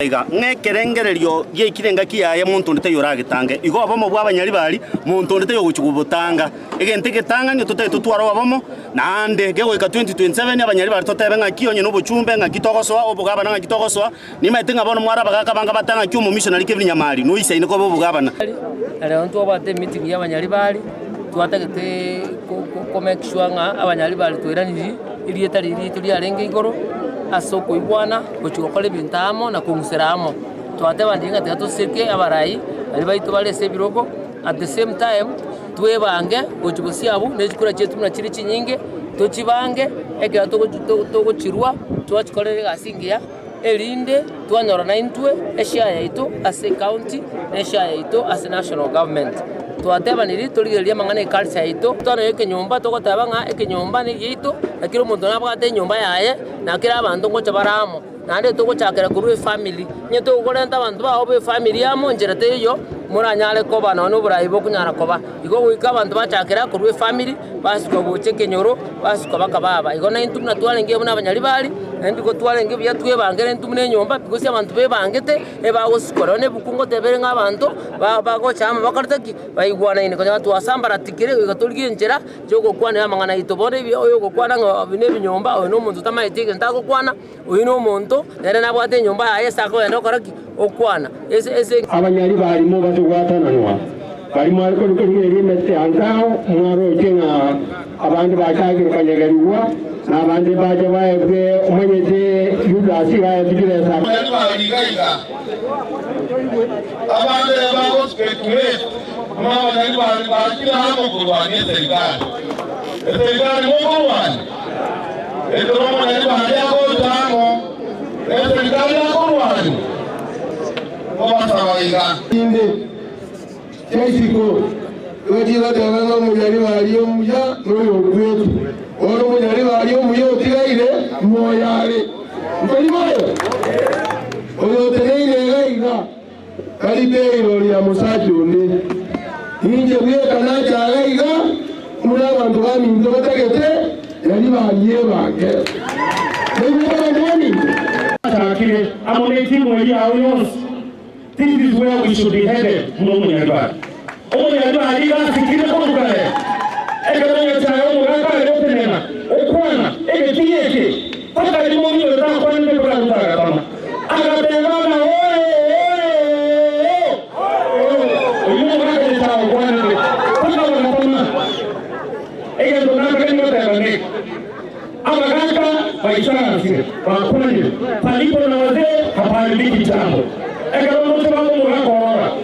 Iga, ng'a ekerengererio giaikire engaki yaye monto onde taiyo oragetange. Igo obomo bw'abanyaribari, monto onde taiyo ogochia kobotanga. Egento egetang'ani totagete totware obomo, naende gegoika 2027 abanyaribari totebe ng'aki onye nobochumbe ng'aki togosoa, obogabana ng'aki togosoa, nimaete ng'a bono mware abagaka abange bateba ng'aki omomissionary Kevin Nyamari noisaine koba obogabana. Na rero ntwabwate emeeting ya abanyaribari, twatagete ko- ko- ko make sure ng'a abanyaribari twairanirie erieta riria riaito riarenge igoro, ase okoigwana. gochia gokora ebinto amo na kong'usera amo. Twatebanire ng'a tiga toseke abarai baria baito bare ase ebirogo, at the same time twebange gochia bosio abwo ne chikura chiaito buna chire chinyinge, tochibange ekero togochi togochirwa twachikorera egasi engiya, erinde twanyora naintwe eshare yaito ase ecounty na eshare yaito ase national government. Twatebaniri torigererie amang'ana eculture yaito, twanyoire ekenyomba togoteba ng'a ekenyomba ne egiaito, na kera omonto nabwate enyomba yaye. Na kera abanto ngocha bare amo, naende togochakera korwa efamiri. Onye tokorenta abanto bao b'efamiri amo, enchera teiyo moranyare koba nonya noborai bokonyara koba. Igo goika abanto bachakera korwa efamiri, basuka gocha ekenyoro, basuka bakaba aba. Igo naintwe buna twarenge buna abanyaribari, naende igo twarenge buya twebangere intwe buna enyomba, because abanto bebangete, ebagosikwa. Nonya na ebuku ngoteba ere ng'a abanto, ba bagocha amo bakorete ki? Baigwanaine. Konya twasambaratikire goika torigie enchera. Chi'ogokwanera amang'ana aito. Bono ebi oyogokwana ng'a obi nebinyomba, oyo nomonto otamaeti egento agokwana, oyio nomonto nere nabwate enyomba yaye ase akogenda gokora ki? Okwana. Ase ase. Abanyari barimo base gwatananwa, baria mware korigereria emete ya nkao, mwaroche ng'a abande bachakire konyegerigwa, na abande mbache baebwe, omanyete Yudasi iga aetwe chibesa. Abanyari bari iga iga, abande bago-speculate Buna abanyagi baria bachire amo korwania eserikari. Eserikari mokorwania? Ekero omonyagi baria agocha amo neserikari akorwania, nkobasaba iga. Inde chia isiko nigo chigoteba ng'a omonyaribari omuya noyo okwete, bono omonyaribari omuya otigaire moyo are. Ntori moyo? Oyo oteneine iga iga. Tari beiro ria mosacha onde. Inche bweka nache aiga iga, buna abanto baminto batagete, yaani banyebange. Naigwete abanto baminto? Achakire amo netimu eria yao yonsi. This is where we should be headed buna omonyaribari. Omonyaribari iga asikire korwa kare. Ekero Nyasae omogaka are gotenena okwana egetii eke, mpaka rimo rirorio takwanete mpaka Ruto agatama. Agateba ng'a oyo, oyo, oyio omogaka Nyasae okwanete, mpaka bagatama. Egento natagete goteba neke, abagaka baisaransire, bakwanire, palipo na wazee hapaharibiki jambo.